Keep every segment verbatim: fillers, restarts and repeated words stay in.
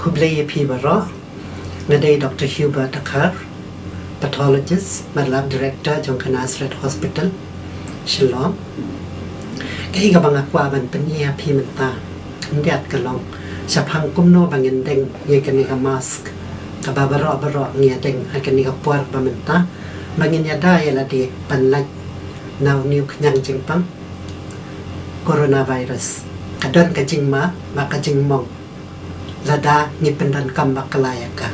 Khublei ïa phi baroh. Nga dei Doctor Hubert Dkhar, pathologist bad lab director jong ka Nazareth Hospital, Shillong. Kaei kaba nga kwah ban pyni ha phi mynta, khyndiat ka long shaphang kumno ba ngin deng ïa kane ka mask kaba baroh baroh ngi ïa deng ha kane ka por ba mynta, ba ngin ïada ïa lade ban lait na une u khñiang jingpang coronavirus. Ka don ka jingma bad ka jingmong lada ngi pyndonkam bakla ïa ka.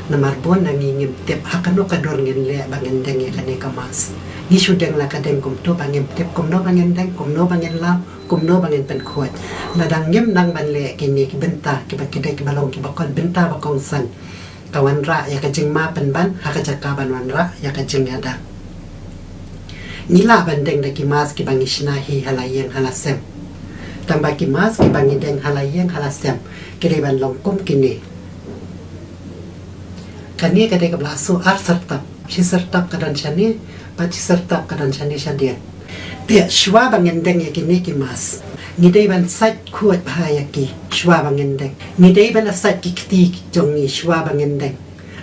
Namar bun na ngi ngim tip ha kano ka dur ngin leh ba ngin deng ïa kane ka mask. Ngi shu deng la ka deng kumto, ba ngim tip kumno ba ngin deng, kumno ba ngin lam, kumno ba ngin pynkhuid. Lada ngim nang ban leh kine ki bynta kiba ki dei kiba long kiba kon bynta ba kongsan, ka wanrah ïa ka jingma pynban ha ka jaka ban wanrah ïa ka jingïada. Ngi lah ban deng da ki mask kiba ngi shna hi ha la ïing ha la sem. Tangba ki mask kiba ngi deng ha la ïing ha la sem ki dei ban long kum kine. Kane ka dei kaba la suh ar syrtap, shi syrtap ka don shane bad shi syrtap ka don shane shadien. Te shuwa ba ngin deng ïa kine ki mask, ngi dei ban sait khuid bha ïa ki shuwa ba ngin deng. Ngi dei ban sait ki kti jong ngi shuwa ba ngin deng.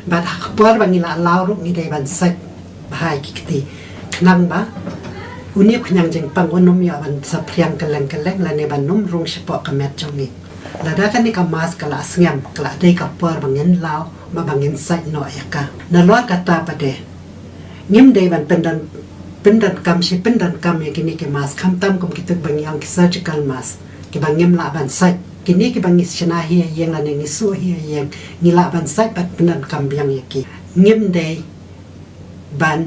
Bad ha ka por ba ngi la law ruh ngi dei ban sait bha ïa ki kti, khnang ba une u khñiang jingpang un ym ïoh ban saphriang kylleng kylleng lane ban ym rung shapoh ka met jong ngi. Lada kane ka mask ka la sngem, ka la dei ka por ba ngin law bad ba ngin sait noh ïa ka. Nalor kata pat de, ngim dei ban pyndon, pyndonkam shi pyndonkam ïa kine ki mask, khamtam kum kito kiba ngi ong ki surgical mask kiba ngim lah ban sait. Kine kiba ngi shna hi ha ïing lane ngi suh hi ha ïing, ngi lah ban sait bad pyndonkam biang ïa ki. Ngim dei ban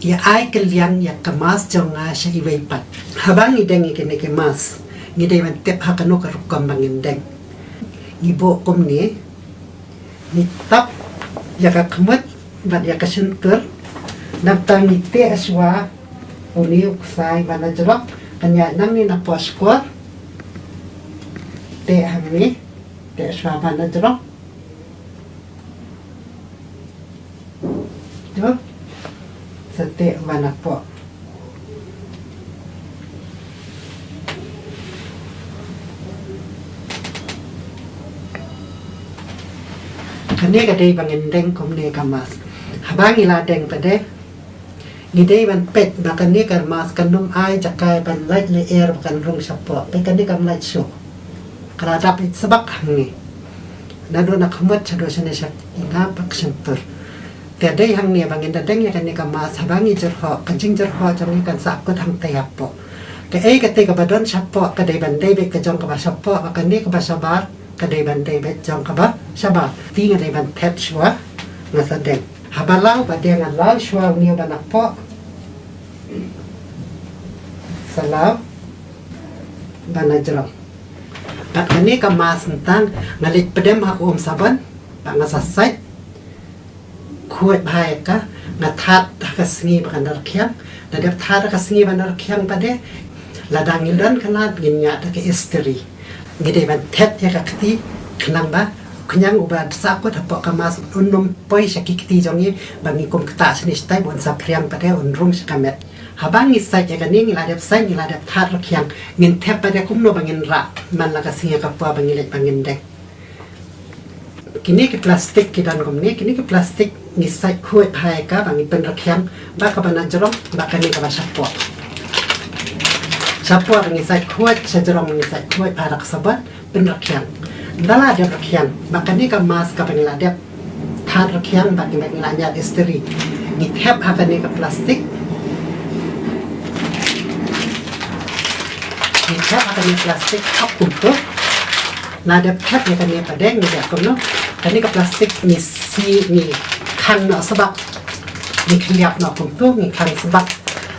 ïa ai kylliang ïa ka mask jong nga sha iwei pat. Haba ngi deng ïa kine ki mask, ngi dei ban tip ha kano ka rukom ba ngin deng. Ngi buh kumne, ngi tap ïa ka khmut bad ïa ka shyntur. Nangta ngi teh shuwa une u ksai ba na jrong, kan ïaid nangne napoh shkor. Teh hangne, teh shuwa ba na jrong. To, sa teh ba napoh. Kane ka dei ba ngin deng kumne ka mask. Haba ngi la deng pat de, ngi dei ban peit ba kane ka mask kan ym ai jaka ban lait lyer ba kan rung shapoh. Peit kane kam lait shuh. Ka la dap ïa sbak hangne. Naduh na khmut shaduh shane sha ïingap bad shyntur. Te dei hangne ba ngin da deng ïa kane ka mask, haba ngi jyrhoh, ka jingjyrhoh jong ngi kan sahkut hangtei hapoh. Kaei kata kaba don shapoh ka dei ban dei beit ka jong kaba shapoh, bad kane kaba shabar ka dei ban dei beit jong kaba shabar. Te nga dei ban thet shuwa, nga sa deng. Haba law pat de nga law shuwa une ba napoh, sa law ba na jrong. Bad kane ka mask mynta nga leit pdem ha ka um sabon bad nga sa sait khuid bha ïa ka, nga that ha ka sngi ba kan da rkhiang. Nga dep that ha ka sngi ba na rkhiang pat de, lada ngin don khynnah ngin ñiah da ka istri. Ngi dei ban thet ïa ka kti khnang ba u khñiang uba sahkut hapoh ka mask un ym poi sha ki kti jong ngi, ba ngi kum ktah shane shatai ba un saphriang pat de, un rung sha ka met. Haba ngi sait ïa kane, ngi la dep sait, ngi la dep that rkhiang, ngin thep pat de kumno ba ngin rah man la ka sngi ka por ba ngi leit ba ngin deng. Kine ki plastik ki don kumne, kine ki plastik ngi sait khuid bha ïa ka ba ngi pynrkhiang, ba kaba na jrong bad kane kaba shapoh. Shapoh ngi sait khuid, sha jrong ngi sait khuid bha da ka sabon, pynrkhiang. Ynda la dep rkhiang bad kane ka mask kaba ngi la dep that rkhiang bad ngi la ñiad istri, ngi thep ha kane ka plastik. Ngi thep ha kane ka plastik hap kumto. La dep thep ïa kane pat de ngi dep kumno, kane ka plastik ngi si, ngi khang noh sbak, ngi khylliap noh kumto, ngi khang sbak.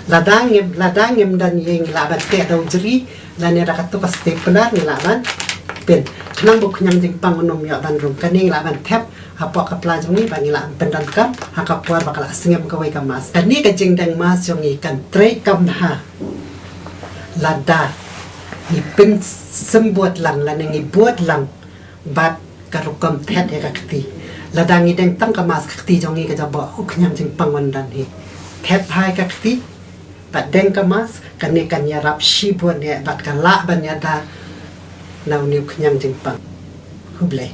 Lada ngim, lada ngim don ïing, ngi lah ban teh da u jri lane da kato ka stapler, ngi lah ban pin khnang ba u khñiang jingpang un ym ïoh ban rung. Kane ngi lah ban thep hapoh ka pla jong ngi ba ngi lah ban pyndonkam ha ka por ba ka la sngem kawei ka mask. Kane ka jingdeng mask jong ngi kan trei kam bha lada ngi pynsymbud lang lane ngi bud lang bad ka rukom thet ïa ka kti. Lada ngi deng tang ka mask, ka kti jong ngi ka jaboh, u khñiang jingpang un don hi. Thet bha ïa ka kti bad deng ka mask, kane kan ïarap shibun eh bad ka lah ban ïada na une u khñiang jingpang. Khublei.